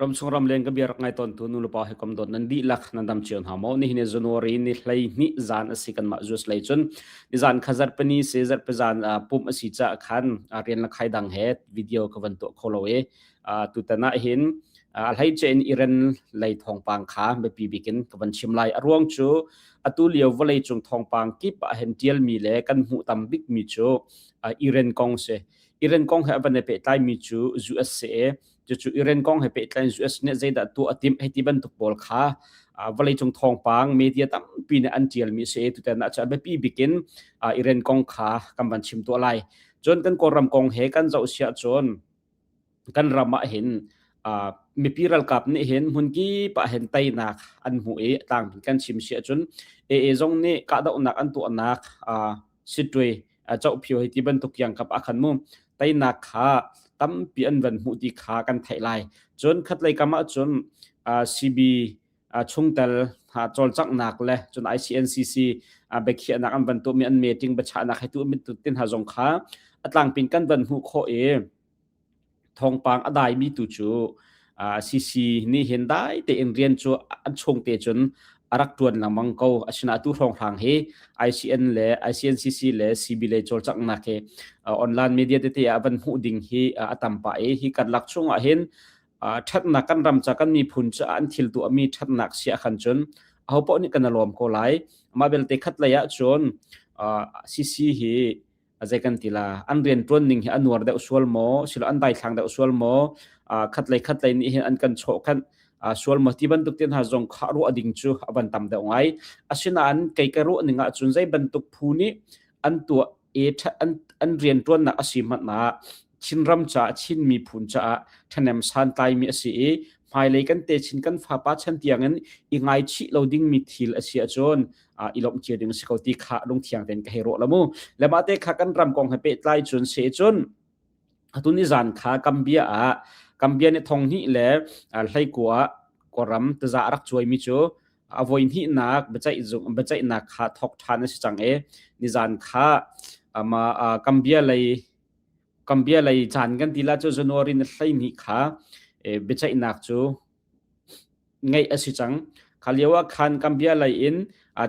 Ramchung ramleng ka bia rak ngai tawntu nulepa hawikom dawt nan dihlak nan dam cio hna maw? Nihin ni January ni 12 zan a si kanmah US lei cun nizan kha zarhpini si zarhpi zan pumh a si caah khan rian le khai dang he video ka van tuah kho lo i tutan ah hin a hleice in Iran lei thawngpang kha biapi bik in ka van chim lai. A ruang cu atu lio vawlei cung thawngpang kip ah hin tialmi le kan hmuh tam bikmi cu Iran kong si. Iran kong he a van i pehtlaimi cu US si i cucu Iran kong he pehtlai in US nih zeidah tuah a timh hei ti bantuk pawl kha vawleicung thawngpang media tampi nih an tialmi a si. Tutan ah cun a biapi bik in Iran kong kha kan van chim tuah lai. Cun kan Kawlram kong he kan zoh siah cun kan ram ah hin mipi ralkap nih hin hmunkip ah hin teinak an hmuh i tlangpi kan chim siah cun AA zong nih kahdohnak an tuahnak Sittwe Cohphio hei ti bantuk kiangkap ah khan mu teinak kha tampi an van hmuh ti kha kan theih lai. Cun khatlei kam ah cun CB chungtel cawlcanghnak le cun ICNCC biakhiahnak an van tuahmi an meeting biachahnak hei tu tin hna zong kha a tlangpin kan van hmuh khawh i Thawngpang a daimi tu cu CC nih hin dai tein rian cu an chungte cun a rak ṭuan lengmang ko. Asinain atu hrawnghrang hi ICN le ICNCC le CB lei cawlcanghnak hi online media tete ah van hmuh ding hi a tam pah i hi karlak chungah hin ṭhatnak kan ram ca kan miphun caah an thil tuahmi ṭhatnak si ahkhan cun ahopaoh nih kan i lawm ko lai. Mah belte khat lei ah cun CC hi zei kan ti la an rian ṭuan ning hi a nuar deuh sual maw silo an daithlang deuh sual maw khatlei khatlei nih hin an kan chawh khan sual maw ti bantuk te hna zong kha ruah ding cu a van tam deuh ngai asinain kei ka ruah ning ah cun zei bantuk phu nih an tuah i an rian ṭuannak a si hmanh ah Chinram caah Chin miphun caah ṭhahnem santlaimi a si i hmailei kan techin kan fapa chan tiangin i ngaichih lo dingmi thil a si ahcun i lawmh cio ding a si ko ti kha lungthiang tein ka hei ruah lo mu. Le mah te kha kan ram kong he pehtlai cun se cun atu ni zan kha Gambia ah Gambia nih thong hnih le hleikua Kawlram taza a rak cuaimi cu a voi hnihnak biaceihnak kha thok ṭhan a si cang i nizan kha ama Gambia lei Gambia lei caan kan ti la cu January ni 12 kha biaceihnak cu ngeih a si cang. Kha lio ah khan Gambia lei in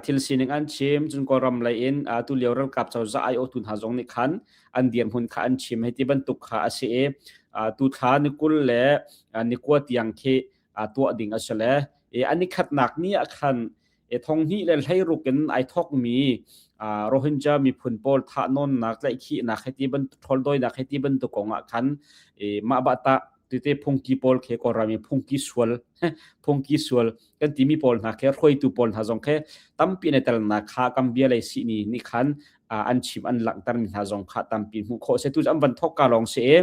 thil sining an chim, cun Kawlram lei in tu lio ralkap cozah aiawhtu hna zong nih khan an dirhmun kha an chim. Hei ti bantuk kha a si i tu thla ni 20 le ni 9 tiang khi tuah ding a si le an i khatnak ni ah khan thong hnih le 16 in ai thawkmi Rohingya miphun pawl thahnawnnak, tlaihkhihnak hei ti bantuk ṭhawldawinak hei ti bantuk kong ah khan mah bah tete phungki pawl khe Kawlram i phungki sual phungki sual kan timi pawl hna khe hruaitu pawl hna zong khe tampi an i telnak kha Gambia lei sihni nih khan an chim an langhter mi hna zong kha tampi hmuh khawh se tu an van thok ka lawng si i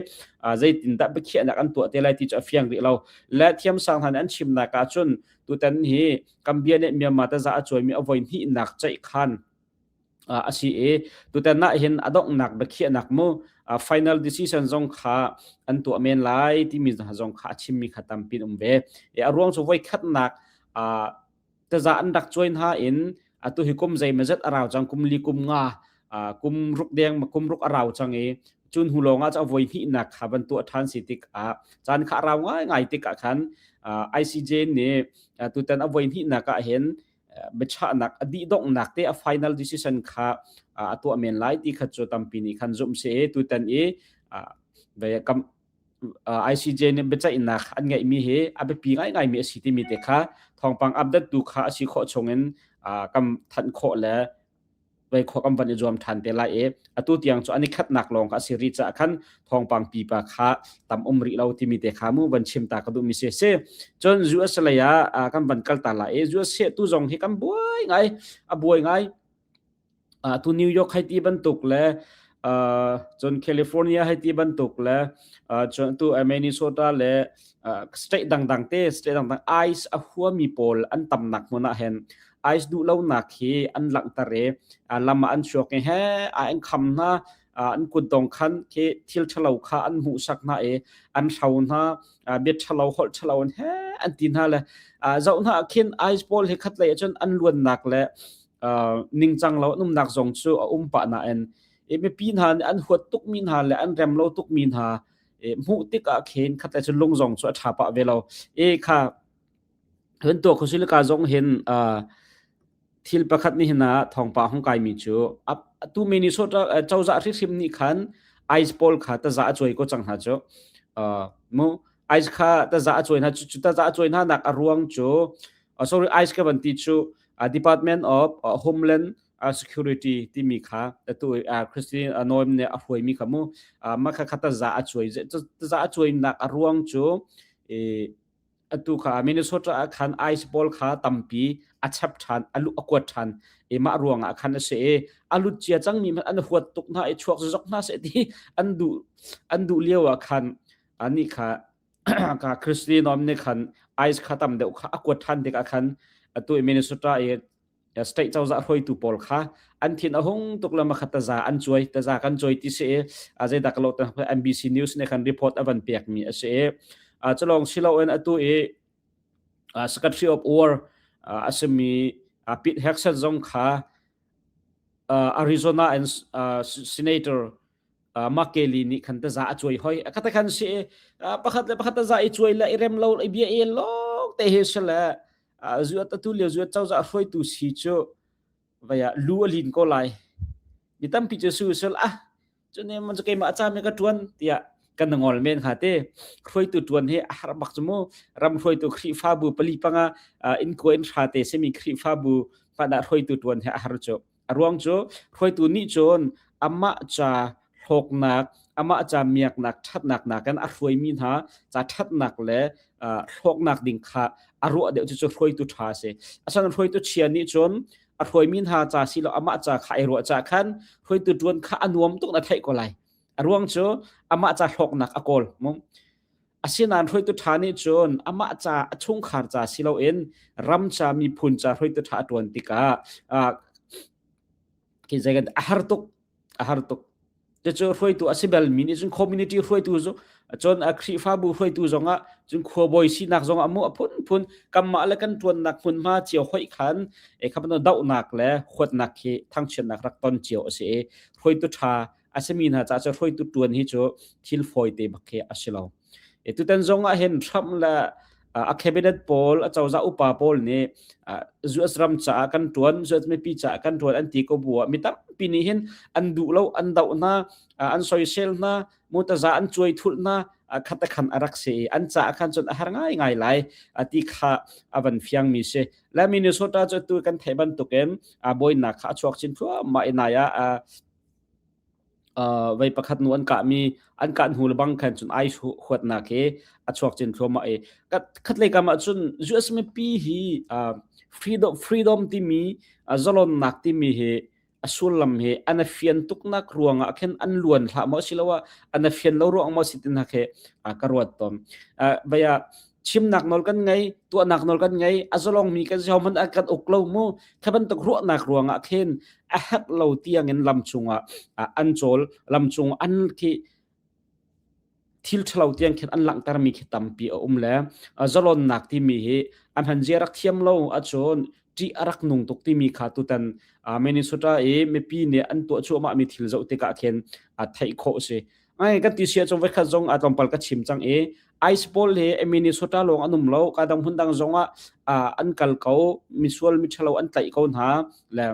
zeitindah biakhiahnak an tuah te lai ti cu a fiang rih lo le thiamsang hna nih an chimnak ah cun tutan hi Gambia nih Myanmar taza a cuaimi a voi hnihnak ceih khan a si i tutan ah hin a donghnak biakhiahnak mu final decision zong kha an tuah men lai timi zong kha a chimmi kha tampi um ve. A ruang cu voi khatnak taza an rak cuai hna in atu hi kum zeimazat a rau cang kum li kum nga kum ruk deng kum ruk a rau cang i cun hu lawng ah voi hnihnak kha van tuah ṭhan si tikah caan kha a rau ngaingai tikah khan ICJ nih tutan a voi hnihnak ah hin biachahnak a dih donghnak te a final decision kha a tuah men lai ti kha cu tampi nih khan zumh si i tutan i ICJ nih biaceihnak an ngeihmi hi a biapi ngaingaimi a si timi te kha thawngpang update tu kha a si khawh chungin kan thanh khawh le vei khua kan van i zuam ṭhan te lai i atu tiang cu an i khatnak lawng kha a si rih caah khan thawngpang pipa kha tam um rih lo timi te kha mu van chim ta ka duhmi si si. Cun US lei ah kan van kal ta lai i US tu zong hi kan buai ngai a buai ngai. Tu New York hei ti bantuk le cun California hei ti bantuk le cun tu Minnesota le state dangdang te state dangdang ice a huami pawl an tamnak hmun ah hin ice duh lonak hi an langhter i lam ah an chuak i he an kham hna an kutdong khan khi thil ṭhalo kha an hmuhsak hna i an hro hna bia ṭhalo holh ṭhalo in he an ti hna le zoh hna ah khin ice pawl hi khatlei ahcun an luannak le ningcang lo an umnak zong cu a um pah nain mipi hna nih an huat tukmi hna le an rem lo tukmi hna. Hmuh tikah khin khat le cun lung zong cu a ṭha pah ve lo. E kha hun tuah khuasilika zong hin thil pakhat nih hin ah thawngpang hung kaimi cu atu Minnesota cozah hrimhrim nih khan ice pawl kha taza a cuai ko cang hna cu. Mu ice kha taza a cuai hna cu taza a cuai hna nak a ruang cu sorry ice ka van ti cu Department of Homeland Security timi kha atu Christine Noem nih a hruaimi kha mu mah kha taza a cuai taza a cuainak a ruang cu atu kha Minnesota ah khan ice ball kha tampi a chap ṭhan a lu a kuat ṭhan i mah ruangah khan a si i a lut cia cangmi hmanh an huat tuk hna i chuak zok hna seh ti an duh an duh lio ah khan anih kha ka Christy Noem nih khan ice kha tam deuh kha a kuat ṭhan tikah khan atu i Minnesota i state cozah hruaitu pawl kha an thin a hung tuk le makhat taza an cuai taza kan cuai ti si i zeidah ka lo NBC News nih khan report a van pekmi a si i culong siloin atu i Secretary of War a simi Pete Hegseth zong kha Arizona and Senator Mark Kelly nih khan taza a cuai hoi a kata khan si pakhat le pakhat taza i cuai le i rem lo i bia el lawng te hi si le zuat atu lio zuat cozah hruaitu si cu vaya lu a lin ko lai mi tampi cu su sul ah cun man cu keimah a cami ka tuan tiah kan ngol men kha te hruaitu tuan hi a har bak cu mu ram hruaitu Khrihfabu pali panga in ko in hra te simi Khrihfabu hmanh hruaitu tuan hi a har cu A ruang cu hruaitu nih cun amah ca hlawknak, amah ca miaknak, ṭhatnak nakin a hruaimi hna ca ṭhatnak le hlawknak ding kha a ruah deuh cucu hruaitu ṭha a si. Asinain hruaitu chia nih cun a hruaimi hna ca si lo amah ca kha ai ruah caah khan hruaitu ṭuan kha a nuam tuk na theih ko lai. A ruang cu amah ca hlawknak a kawl. Asinain hruaitu ṭha nih cun amah ca a chungkhar ca si loin ram ca miphun ca hruaitu ṭha a ṭuan tikah khi zei kan a har tuk a har tuk. Cucu hruaitu a si balmi nih cun community hruaitu cu cun a Khrihfabu hruaitu zongah cun khuabawi sinak zongah mu a phunphun kanmah le kan ṭuannak hmunhma cio hoih khan e kha bantuk dohnak le huatnak khi thangchiatnak rak ton cio a si i hruaitu ṭha a simi hna caah cu hruaitu ṭuan hi cu thil fawite bak khi a si lo. E tutan zong ah hin Trump le a cabinet pawl a cozah upa pawl nih US ram caah kan ṭuan US mipi caah kan ṭuan an ti ko bu ah mi tampi nih hin an duh lo an doh hna an soisel hna mutaza an cuai thulh hna khat khan a rak si i an caah khan cun a har ngai ngai lai ti kha a van fiang mi si le Minnesota cu tu kan theih bantukin buainak kha a chuak chin thluahmah i nai ah Vei pakhat nu an kahmi an kah hnu lebang khan cun ai huatnak hi a chuak chin thluahmah i khatlei kam ah cun US mipi hi freedom freedom timi zalonnak timi hi a sullam hi an a fian tuknak ruangah khin an luan hlah maw asiloah an a fian lo ruang maw si tin hna khi ka ruat tawn. Vei ah chimnak nawl kan ngei tuahnak nawl kan ngei a zalongmi kan si hohmanh an kan uk lo mu kha bantuk ruahnak ruangah khin a herh lo tiangin lam cungah an cawl lam cung an khi thil ṭhalo tiang khin an langhtermi khi tampi a um le zalonnak timi hi an han zia rak thiam lo ahcun ṭih a rak nung tuk timi kha tutan Minnesota i mipi nih an tuah cuahmah mi thil zoh tikah khin theih khawh a si. Ai kan ti sia cung voikhat zong a tlawmpal ka chim cang i ice pawl hi Minnesota lawng an um lo ka dang hmun dang zong ah an kal ko misual miṭhalo an tlaih ko hna le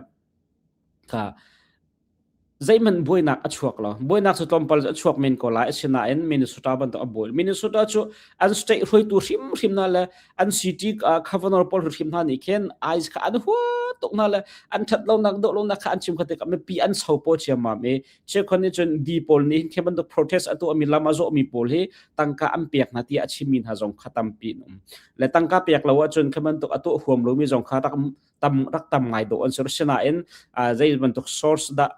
ka zeihmanh buainak a chuak lo buainak cu tlawmpal a chuak men ko lai asinain Minnesota bantuk a buai Minnesota cu an state hruaitu hrimhrim hna le an city governor pawl hrimhrim hna nih khin ice kha an hua tuk hna le an ṭhat lonak dawh lonak kha an chim kha tikah mipi an so paw ciammam i Cheukhat nih cun di pawl nih khi bantuk protest a tuahmi lam a zawhmi pawl hi tangka an pek hna tiah a chimmi hna zong kha tampi an um. Le tangka pek lo ahcun khi bantuk a tuah huam lomi zong kha rak tam rak tam ngai dawh an si. Sinain zei bantuk source dah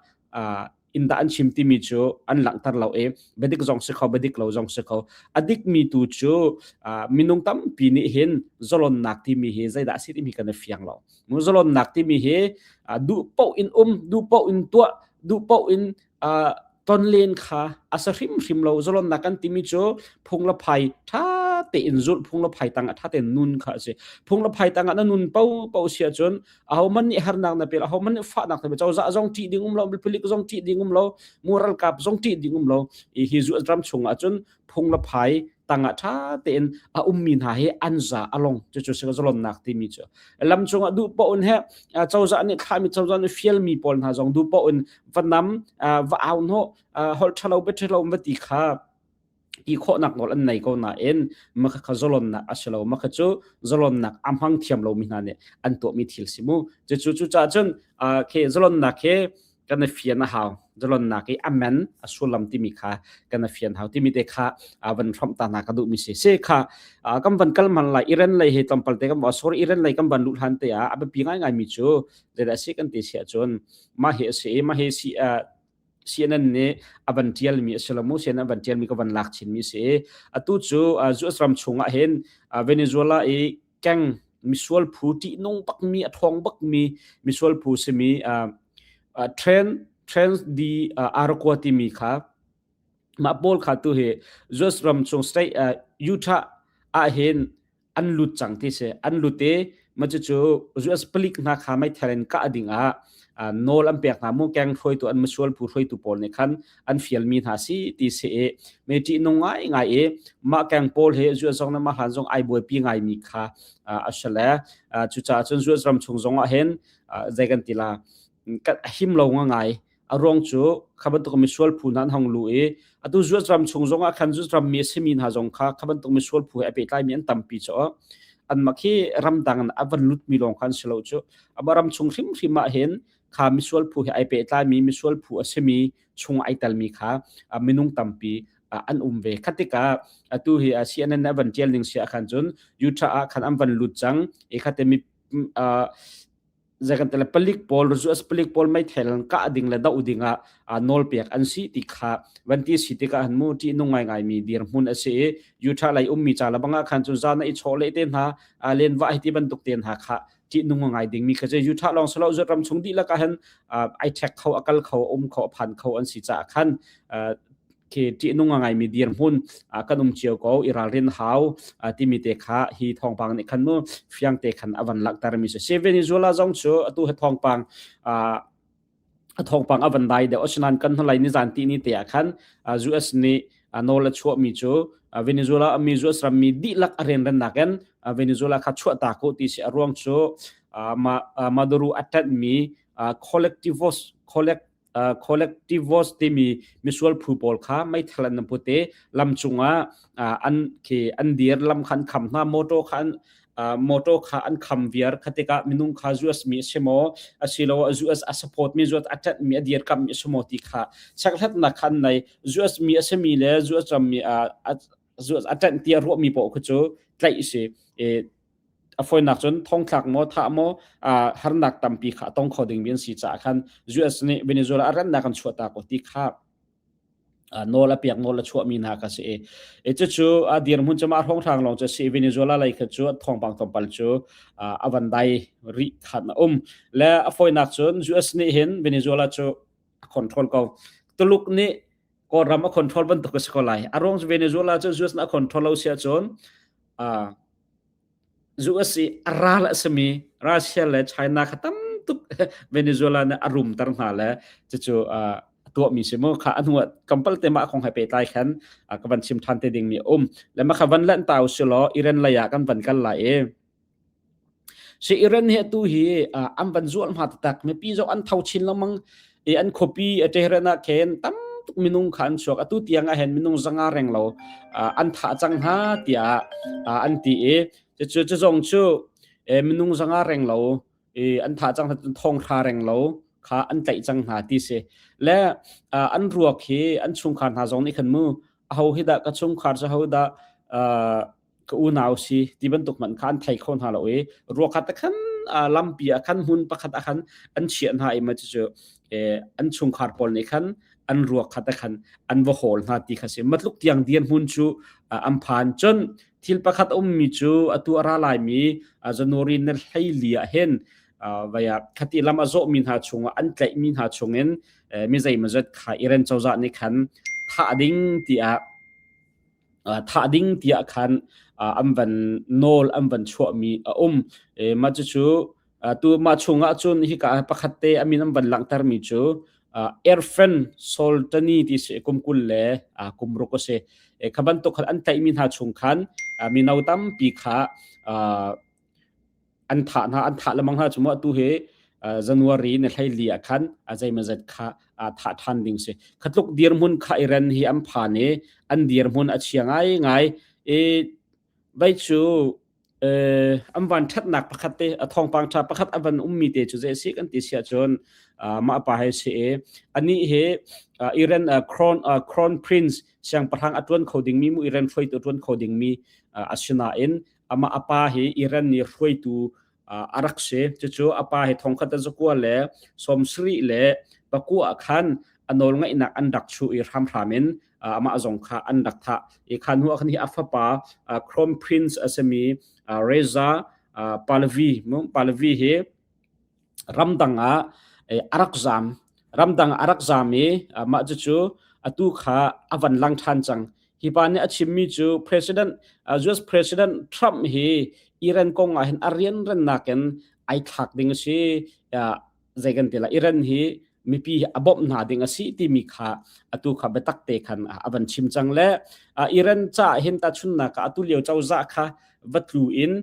in dah an chim timi cu an langhter lo i biadik zong si kho biadik lo zong si kho. A dikmi tu cu minung tampi nih hin zalonnak timi hi zeidah a si timi kan i fiang lo. Zalonnak timi hi duh paoh in um, duh paoh in tuah, duh paoh in tonlen kha a sa hrimhrim lo. Zalonnak kan timi cu phung le phai ṭha tein zulh phung le phai tang ah ṭha tein nun kha a si. Phung le phai tang ah na nun paoh paoh si ahcun ahohmanh nih harnak na pe lo, ahohmanh nih fahnak na pe cozah zong ṭih ding um lo, palik zong ṭih ding um lo, mural kap zong ṭih ding um lo. Hi ram chung ah cun phung le phai tangah ṭha tein a ummi hna hi an za a long cucu si zalonnak timi cu lam cungah duh paoh in he cozah nih thlahmi cozah nih fialmi pawl hna zong duh paoh in va nam va au hnawh holh ṭhalo bia ṭhalo va ti kha ti khawhnak nawl an nei ko nain maka kha zalonnak a si lo maka cu zalonnak a hmang thiam lomi hna nih an tuahmi thil si mu cucu cucaah cun khi zalonnak hi kan i fian a hau zalonnak i a men a sullam timi kha kan i fian hau timi te kha van hrawmh ta hna ka duhmi si si kha kan van kal man lai Iran lei he tlawmpal te kan sorry Iran lei kan van luh hlan te ah a biapi ngaingai mi cu zeidah si kan ti si ahcun mah hi a si i mah hi si CNN nih a van tialmi a si lo mu CNN a van tialmi ka van lak chinmi si atu cu US ram chungah hin Venezuela i keng misual phu ṭihnung bakmi a ṭhawng bakmi misual phu simi Tren Trans di Araqua timi kha mah pawl kha tu hi US ram chung state Utah ah hin an lut cang ti si an lut i mah cucu US palik hna kha meithal in kah ding ah nawl an pek hna mu keng hruaitu an misual phu hruaitu pawl nih khan an fialmi hna si ti si i me ṭihnung ngai ngai i mah keng pawl hi US zong le mah hlan zong ai buaipi ngai mi kha a si le cucaah cun US ram chung zong ah hin zei kan ti la a him lo ngai a ruang cu kha bantuk misual phu hna an hong lu i atu US ram chung zong ah khan US ram mi a simi hna zong kha kha bantuk misual phu he a pehtlai mi an tampi cu an mah khi ramdang in a van lut mi lawng kha an si lo cu ama ram chung hrimhrim ah hin kha misual phu he ai pehtlai mi misual phu a simi chung ai telmi kha minung tampi an um ve khatika atu hi CNN a van tial ning sia khan cun Utah ah khan an van lut cang e khate mi zekan tele palik pawl US palik pawl meithel kah ding le doh ding ah nawl pek an si ti kha van ti si tikah han mu ti nung ngai ngai mi dirhmun a si i Utah lei ummi cha labang ah khan cun zan i chaw le te hna len wa hi ti bantuk te hna kha ti nung ngai ding mi kha che Utah lawng salo zut ram chung dihlak ah hin ai thek kho akal kho um kho phan kho an si cha khan khi ṭihnung a ngaimi dirhmun kan um cio ko i ralrin hau timi te kha hi thawngpang nih khan mu fiang te khan a van langhtermi si si Venezuela zong cu atu he thawngpang a thawngpang a van dai deuh asinain kan hnulei ni zan ti ni te ah khan US nih nawl a chuahmi cu Venezuela mi US rammi dihlak a rianrannak in Venezuela kha chuahta ko ti si a ruang cu Maduro a ṭanhmi collectivos collect collectivos timi misual phu pawl kha meithal an put i lam cungah an khi an dir lam kha an kham hna motor kha an motor kha an kham viar khatikah minung kha US mi a si maw asilo US a support mi US a ṭanh mi a dirkamh mi a si maw ti kha chekhlatnak kha an nei US mi a simi le US ram mi US a ṭanh ti a ruahmi paoh kha cu tlaih si a fawinak cun thongthlak maw thah maw harnak tampi kha a tong kho dingmi an si caah khan US nih Venezuela a rannak an chuahta ko ti kha nawl a piak nawl a chuahmi hna kha si i cucu a dirhmun cu mah hrawnghrang lawng cu si Venezuela lei kha cu thawngpang tlawmpal cu a van dai rih khan a um le a fawinak cun US nih hin Venezuela cu a control ko Tuluk nih Kawlram a control bantuk a si ko lai a ruang cu Venezuela cu US nih a control lo si ahcun US i a ral a simi Russia le China kha tam tuk Venezuela nih a rumter hna le cucu a tuahmi si mu kha a hnu ah kampal te mah kong he pehtlai khan ka van chim ṭhan te dingmi a um le mah kha van lanh ta usih law Iran lei ah kan van kal lai i Si Iran hi atu hi an van zual hma taktak mipi zong an tho chin lengmang i an khuapi Tehran ah khin tam tuk minung kha an chuak atu tiang ah hin minung zanga reng lo an thah cang hna tiah an ti i cucu cu zong cu minung zanga reng lo i an thah cang hna thong hra reng lo kha an tlaih cang hna ti si le an ruak hi an chungkhar hna zong nih khan mu aho hi dah ka chungkhar cu ho dah ka unau si ti bantuk hmanh kha an thei kho hna lo i ruakhat ah khan lampi ah khan hmun pakhat ah khan an chiah hna i ma cucu an chungkhar pawl nih khan an ruak khat ah khan an va hawl hna ti kha si matluk tiang dirhmun cu an phan cun thil pakhat ummi cu atu a ra laimi January na hleili ah hin vaya khati lam a zawhmi hna chungah an tlaihmi hna chungin mi zeimawzat kha Iran cozah nih khan thah ding tiah. Thah ding tiah khan an van nawl an van chuahmi a um. Mah cucu tu mah chungah cun hika ah pakhat te a min an van langhtermi cu Erfen Soltani ti si kum 20 le kum ruk a si. Kha bantuk khan an tlaihmi hna chung khan mino tampi kha an thah hna an thah lengmang hna cu mu atu hi January ni 14 ah khan zeimawzat kha thah ṭhan ding si. Khatluk dirhmun kha Iran hi an phan i an dirhmun a chia ngaingai. I vai cu an van ṭhatnak pakhat te a thawngpang ṭha pakhat a van ummi te cu zei si kan ti si ahcun mah pa he si i anih hi Iran crown crown prince siangpahrang a ṭuan kho dingmi mu Iran hruaitu a ṭuan kho dingmi asinain amah a pa hi Iran nih hruaitu a rak si. Cucu a pa hi thongkhat a zakua le 70 le pakua ah khan a nawlngaihnak an rak chuh i hramhram in amah zong kha an rak thah. I khan hnu ah khan hi a fapa Crown Prince a simi Reza Pahlavi Pahlavi hi ramdang ah a rak zaam. Ramdang ah a rak zaam i mah cucu atu kha a van lang ṭhan cang. Hi pa nih a chimmi cu President US President Trump hi Iran kong ah hin a rianrannak in ai thlak ding a si. Zei kan ti lai Iran hi mipi hi a bawmh hna ding a si timi kha atu kha biatak te khan a van chim cang le Iran caah hin tahchunnak ah atu lio cozah kha va tlu in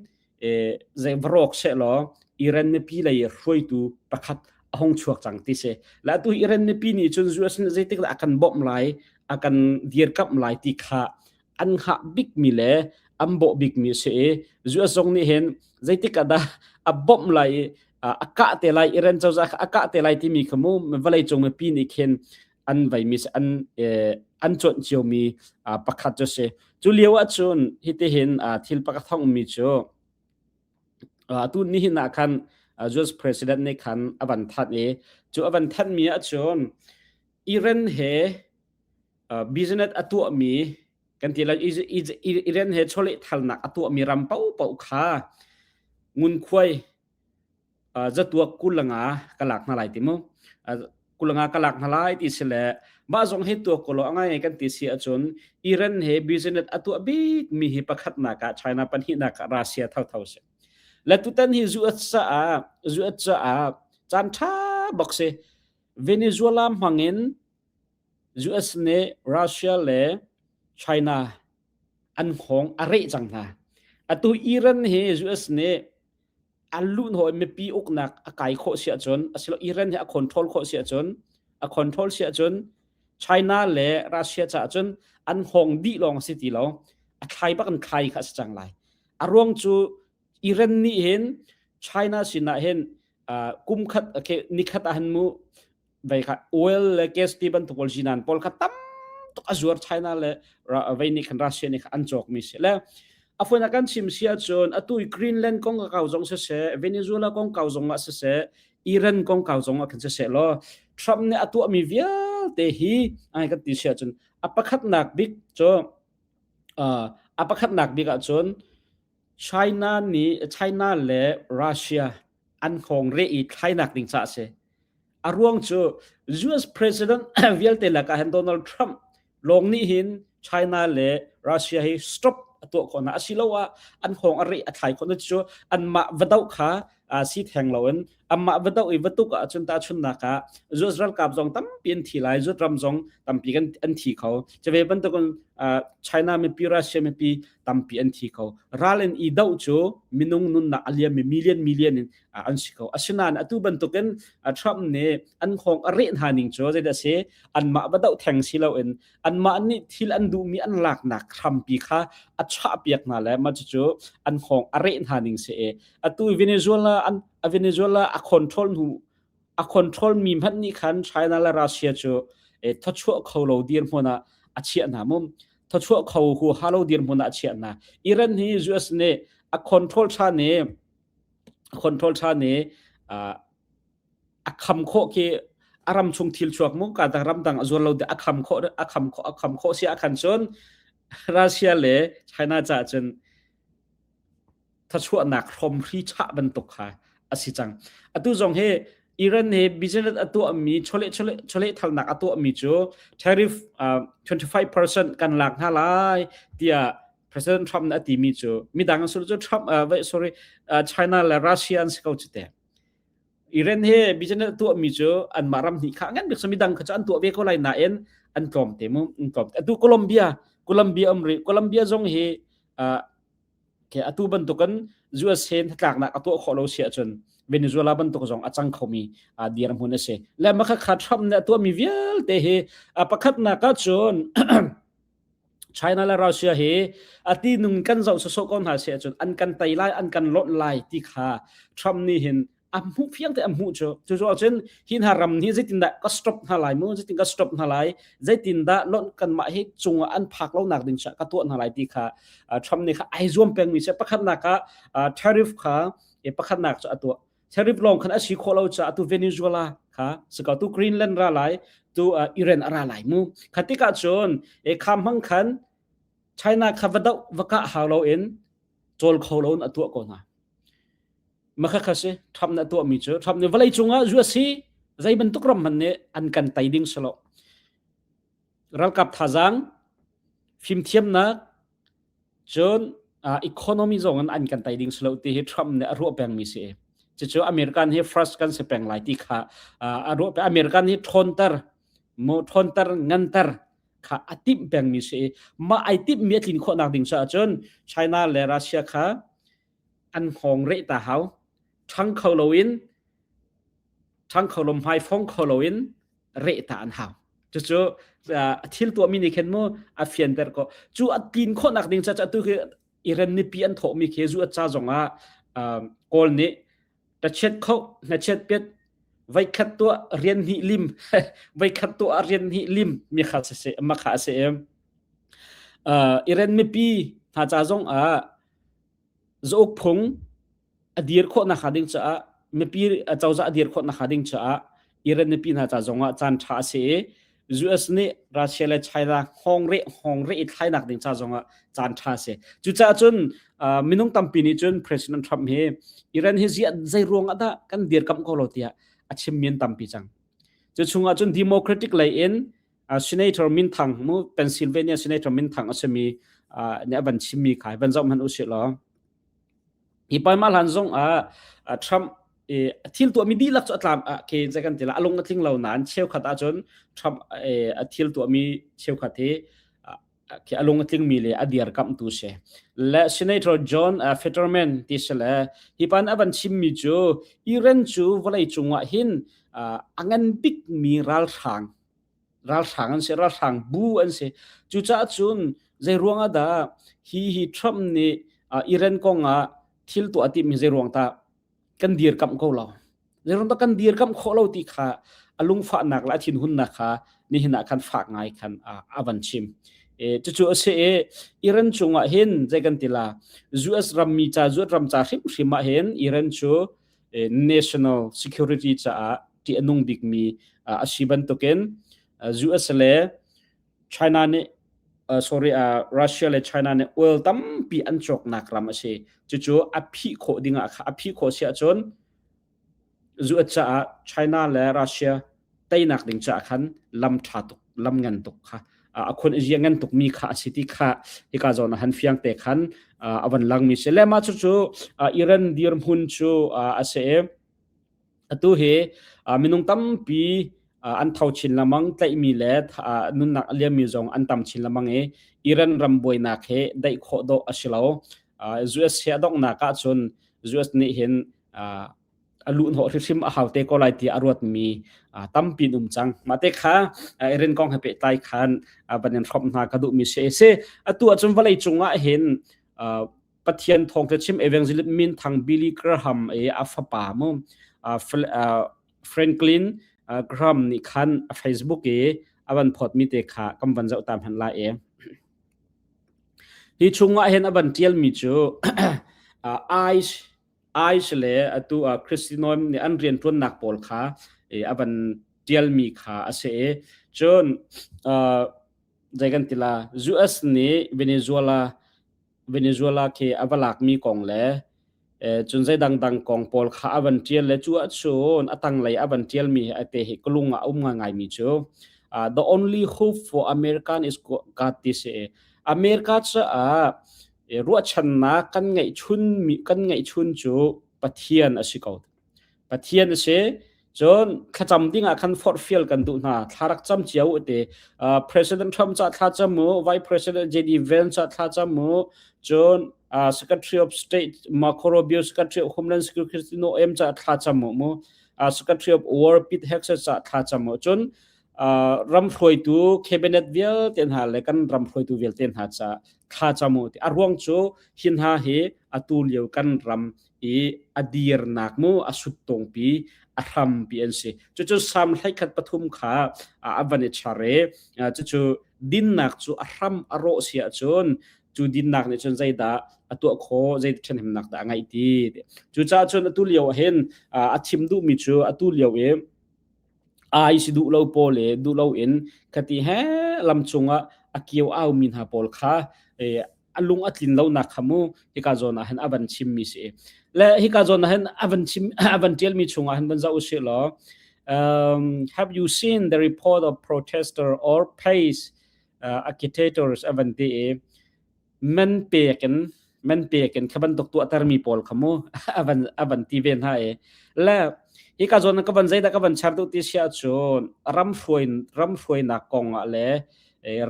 zei va rawk sehlaw Iran mipi lei hruaitu pakhat a hung chuak cang ti si. Le atu Iran mipi nih cun US nih zeitik dah a kan bawmh lai, a kan dirkamh lai ti kha an hngah bikmi le an bawh bikmi a si i US zong nih hin zeitik ah dah a bawmh lai i a kah te lai Iran cozah kha a kah te lai timi kha mu vawleicung mipi nih khin an veimi an an cuanh ciomi pakhat cu si. Cu lio ahcun hitihin thil pakhat thongmi cu atu nihin ah khan US president nih khan a van thanh i cu a van thanhmi ahcun Iran he business a tuahmi kan ti lai Iran he chawlehthalnak a tuahmi ram paohpaoh kha ngunkhuai zatuak kulanga ka lak hna lai ti mu kulanga ka lak hna lai ti si le mah zong hi tuak ko lo angai kan ti si ahcun Iran he business a tuah bik mi hi pakhatnak ah China pahnihnak ah Russia thotho si le tutan hi US caah US caah caan tha bak si Venezuela hmangin US nih Russia le China an hngawng a reh cang hna atu Iran hi US nih an luhhnawh i mipi uknak a kai khawh si ahcun asilo Iran hi a control khawh si ahcun a control si ahcun China le Russia caah cun an hngawng dih lawng a si ti lo a thlai bak in thlai kha a si cang lai a ruang cu Iran nih hin China sinah hin kum khat okay, nikhat ah hin mu vei kha oil le gas ti bantuk pawl zinan pawl kha tam tuk a zuar China le vei nih khan Russia nih khan an cawk mi si le a phun a kan chim si ahcun atu i Greenland kong ka kau zong siseh Venezuela kong kau zong ah siseh Iran kong kau zong ah khan siseh law Trump nih a tuahmi vialte hi ai kan ti si ahcun a pakhatnak bik cu a pakhatnak bik ahcun China nih China le Russia an hngawng reh i thlainak ding caah a si. A ruang cu US President vialte lakah hin Donald Trump lawng nih hin China le Russia hi stop a tuah khawh hna asiloah an hngawng a reh a thlai khawh hna cu anmah va doh kha si theng loin anmah va doh i va tuk ahcun tahchunhnak ah US ralkap zong tampi an thi lai US ram zong tampi kan an thi kho cuve bantukin China mipi Russia mipi tampi an thi kho ral in i doh cu minung nunnak a liam mi million million in an si ko asinain atu bantukin Trump nih an hngawng a reh hna ning cu zeidah si anmah va doh theng si loin anmah nih thil an duhmi an laknak hrampi kha a chahpiak hna le mah cucu an hngawng a reh hna ning si i atu Venezuela an Venezuela a control hnu a control mi hmanh nih khan China le Russia cu thawchuah kho lo dirhmun ah a chiah hna mum thawchuah kho huaha lo dirhmun ah a chiah hna Iran hi US nih a control than i control than i a kham khawh khi a ram chung thil chuak mu ka dang ram dang a zuar lo de a kham khawh a kham khawh a kham khawh si a khan cun Russia le China ca cun thachuahnak hrawmhri chah bantuk kha a si cang. Atu zong hi Iran he business a tuahmi chawleh chawleh chawleh thalnak a tuahmi cu tariff 25% kan lak hna lai tiah President Trump nih a timi cu midang an cu Trump wait, sorry China le Russia an si ko cu te. Iran he business a tuahmi cu anmah ram hnih kha ngan bik so midang kha cu an tuah ve ko lai nain an tlawm te mu an tlawm te. Atu Colombia Colombia um rih Colombia zong hi Okay, atu bantukin US he hnatlaknak a tuah khawh lo si ahcun Venezuela bantuk zong a cang khomi dirhmun a si. Le mah kha Trump nih a tuahmi vialte hi pakhatnak ahcun China le Russia hi a ti nung kan zoh sawsawh ko hna si ahcun an kan tei lai, an kan lonh lai ti kha Trump nih hin a hmuh fiang te a hmuh cu cu cu ahcun hi hna ram hi zeitindah ka stop hna lai mu zeitin ka stop hna lai zeitindah lonh kanmah hi cungah an phak lo nak ding ka tuah hna lai ti kha Trump nih kha ai zuam pengmi si pakhatnak ah tariff kha pakhatnak cu a tuah tariff lawng khan a si khawh lo caah tu Venezuela kha sika tu Greenland ra lai tu Iran a ra lai mu kha tikah cun e kham hmang khan China kha va doh va kah hau lo in cawl kho lo in a tuah ko hna Makha kha si Trump nih a tuahmi cu Trump nih vawlei cungah US hi zei bantuk ram hmanh nih an kan tei ding si lo. Ralkap thazaang, fimthiamnak, cun economy zong in an kan tei ding si lo ti hi Trump nih a ruah pengmi si. Cucu American hi first kan si peng lai ti kha a ruah peng. American hi ṭhawnter, mu ṭhawnter, nganter kha a timh pengmi si. Mah ai timhmi a tlin khawhnak ding caah cun China le Russia kha an hngawng reh ta hau. Ṭhang kho loin ṭhang kho lo hmaifong kho loin reh ta an hau. Cucu thil tuahmi nih khin mu a fianter ko. Cu a tlin khawhnak ding caah atu khi Iran mipi an thawhmi khi zu ca zongah Kawl nih tachiat kho hnachiat piat voikhat tuah rian hnih lim voikhat tuah rian hnih lim mi kha se ma kha se Iran mipi hna ca zong ah Zauk phung a dir khawh nakhnga ding caah mipi cozah a dir khawh nakhnga ding caah Iran mipi hna ca zongah caan ṭha a si i US nih Russia le China hngawng hngawng reh i thlainak ding ca zongah caan ṭha a si. Cucaah cun minung tampi nih cun President Trump hi Iran hi ziah zei ruang ah dah kan dirkamh ko lo tiah a chimmi an tampi cang. Cu chungah cun Democratic lei in Senator minthang mu Pennsylvania Senator minthang a simi nih a van chimmi kha van zoh hmanh usih law hi paima hlan zong ah Trump a thil tuahmi dihlak cu a tlam ke zei kan ti la a lung a tling lo nain cheukhat ahcun Trump a thil tuahmi cheukhat hi khi a lung a tlingmi le a dirkamhtu si le Senator John Fetterman ti si le hi pan a van chimmi cu Iran cu vawlei cungah hin a ngan bikmi ralhrang ralhrang an si ralhrang bu an si cucaah cun zei ruang ah dah hi hi Trump nih Iran kong ah thil tuah a timmi zei ruang tah kan dirkamh ko lo zei ruang dah kan dirkamh khawh lo ti kha a lungfahnak le a thinhunnak kha nihin ah khan fak ngai khan a van chim e cucu a si i Iran cungah hin zei kan ti la US rammi ca US ram ca hrimhrim ah hin Iran cu national security caah ṭih a nung bikmi a si bantukin US le China nih sorry Russia le China nih oil tampi an cawknak ram a si. Cucu a phih khawh dingah a phih khawh si ahcun US caah China le Russia teinak ding caah khan lam ṭha tuk lam ngan tuk kha a khun a ngan tuk mi kha a si ti kha hika zawn ah han fiang te khan a van lang mi si le mah cucu Iran dirhmun cu a si i Atu hi minung tampi an tho chin lengmang, tlaihmi le nunnak a liammi zong an tam chin lengmang i Iran ram buainak hi daih khawh dawh a si lo. US he a donghnak ahcun US nih hin a luhhnawh hrimhrim a hau te ko lai tiah a ruatmi tampi an um cang. Mah te kha Iran kong he pehtlai khan van in hrawmh hna ka duhmi si. Si atu ahcun vawlei cung ah hin Pathian thawngtha chim evangelist minthang Billy Graham i a fapa mu Franklin Graham nih khan a Facebook i a van phawtmi te kha kan van zoh ta hmanh lai i hi chungah hin a van tialmi cu ICE ICE le atu Christinoim nih an rianṭuannak pawl kha a van tialmi kha a si i cun zei kan ti la US nih Venezuela Venezuela khi a va lakmi kong le Cun zei dangdang kong pawl kha a van ṭial le cu ahcun a tanglei a van ṭialmi te hi ka lung ah a um ngaingaimi cu the only hope for American is God ti si. America caah ruahchannak kan ngeihchun cu Pathian a si ko. Pathian a si. Cun thlacam ding ah khan forhfial kan duh hna. Thla rak cam cio u ti. President Trump ca thla cam u, Vice President JD Vance ca thla cam u, cun Secretary of State Marco Rubio, Secretary of Homeland Security Kristi Noem ca thla cam u mu. Secretary of War Pete Hegseth ca thla cam u. Cun ram hruaitu cabinet vialte hna le kan ram hruaitu vialte hna ca thla cam u ti. A ruang cu hi hna hi atu lio kan ram i a dirnak mu a suttungpi a hrampi an si. Cucu Salm 13 kha a van i char i cucu dinnak cu a hram a rawh si ahcun cu dinnak nih cun zeidah a tuah khawh, zei ṭhahnemnak dah a ngeih ti. Cucaah cun atu lio ah hin a chim duhmi cu atu lio i ai si duh lo pawl le duh loin khati he lam cungah a kio aumi hna pawl kha a lung a tlin lonak kha mu hika zawn ah hin a van chimmi si. Le hika zawn ah hin a van chim a van tialmi chungah hin van zoh usih law have you seen the report of protester or pace agitators a van ti i man pek in man pek in kha bantuk tuahtermi pawl kha mu a van ti ve hna i le hika zawn ka van zeidah ka van char duh ti si ahcun ram hruai ram hruainak kong ah le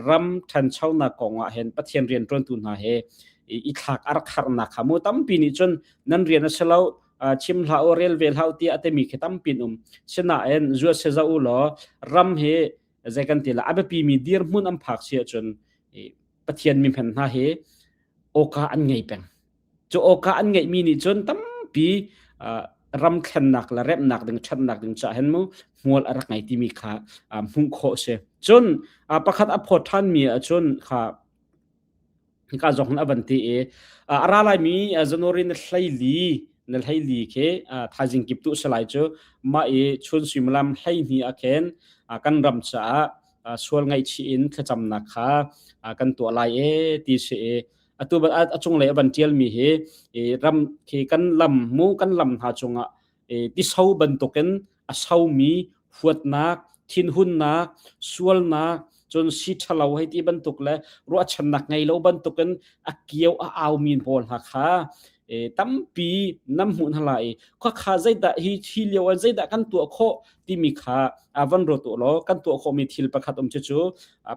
ram ṭhanchonak kong ah hin Pathian rianṭuantu hna he i thlak a rak harnak kha mu tampi nih cun nan rian a si lo chim hlah u rel ve hlah u tiah a timi khi tampi an um. Sinain zuat se zoh u law ram hi zei kan ti la a biapimi dirhmun an phak si ahcun Pathian mi hman hna hi awka an ngei peng. Cu awka an ngeihmi nih cun tampi ram thlennak le remnak ding ṭhatnak ding caah hin mu hmual a rak ngei timi kha hmuh khawh a si. Cun pakhat a phawt ṭhanmi ahcun kha hika zong a van ti i a ra laimi January na hleili na hleili khi thaizing kip tu salai cu mah i chun suimilam 12 ah khin kan ram caah sual ngaihchih in thlacamnak kha kan tuah lai e ti si i atu a cunglei a van ṭialmi hi ram khi kan lam mu kan lam hna cungah tiso bantukin a somi huatnak thinhunnak sualnak cun si ṭhalo hei ti bantuk le ruahchannak ngei lo bantukin a kio a aumi pawl hna kha tampi nam hmuh hna lai i khua zeidah hi hi lio ah zeidah kan tuah khawh timi kha van ruat u law kan tuah khawhmi thil pakhat um cu cu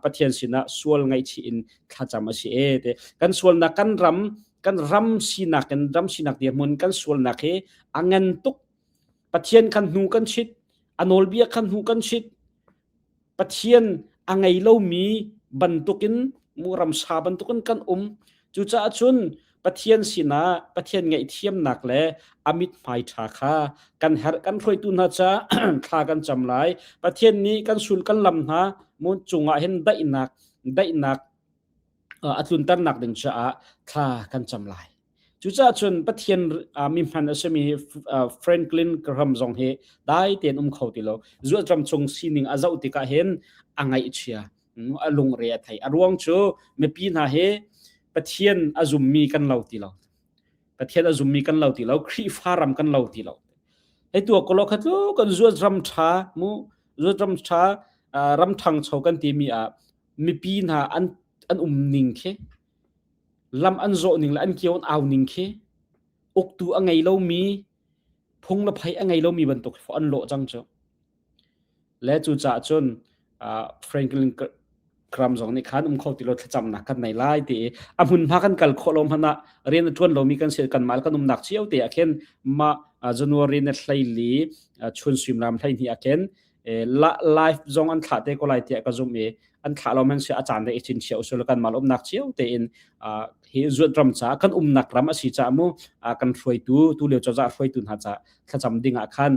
Pathian sinah sual ngaihchih in thlacam a si e te kan sualnak kan ram kan ram sinak in ram sinak dirhmun kan sualnak hi a ngan tuk. Pathian kan hnu kan chit, a nawlbia kan hnu kan chit. Pathian a ngei lomi bantukin mu ramsa bantukin kan um. Cucaah cun Pathian sinah Pathian ngaihthiamnak le a mithmai ṭha kha kan herh. Kan hruaitu hna ca thla kan cam lai. Pathian nih kan sul kan lam hna mu cungah hin daihnak daihnak a tlunternak ding caah thla kan cam lai. Cucaah cun Pathian mi hman a simi Franklin Graham zong hi dai tein um kho ti lo. Zuatram chung sining a zoh tikah hin a ngaihchia, a lungre a thei. A ruang cu mipi hna hi Pathian a zummi kan lo ti lo. Pathian a zummi kan lo ti lo. Khrihfa ram kan lo ti lo. Hei tu kolo kha tlu kan zuat ram ṭha mu zuat ram ṭha ram ṭhangcho kan timi ah mipi hna an an um ning khi lam an zawh ning le an kio an au ning khi uktu a ngei lomi phung le phei a ngei lomi bantuk an lawh cang cu. Le cucaah cun Franklin Graham zong nih khan um kho ti lo thlacamnak kan nei lai ti i a hmunhma kan kal khawh lo hmanh ah rian a ṭuan lomi kan si kanmah kan umnak cio te ah khin mah January ni 14 chun suimilam 12 ah khin live zong an thlah te ko lai tiah ka zumh i an thlah lo man si a caan le i chin chia usul kan mal umnak cio tein hi zuat ram ca kan umnak ram a si ca mu kan hruaitu tu lio cozah hruaitu hna ca thlacam ding ah khan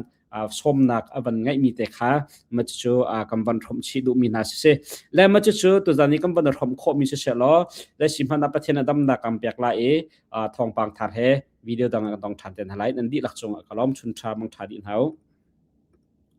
sawmnak a van ngeihmi te kha ma cu kan van hrom chih duhmi hna si le ma cu tuzan i kan van hrom khawhmi si se law le si hmanh ah Pathian a damnak kan pek lai i thawngpang thar he video dang kan tong ṭhan te hna lai. Nan dihlak cungah ka lawm. Chun ṭha mang ṭha dih hna u.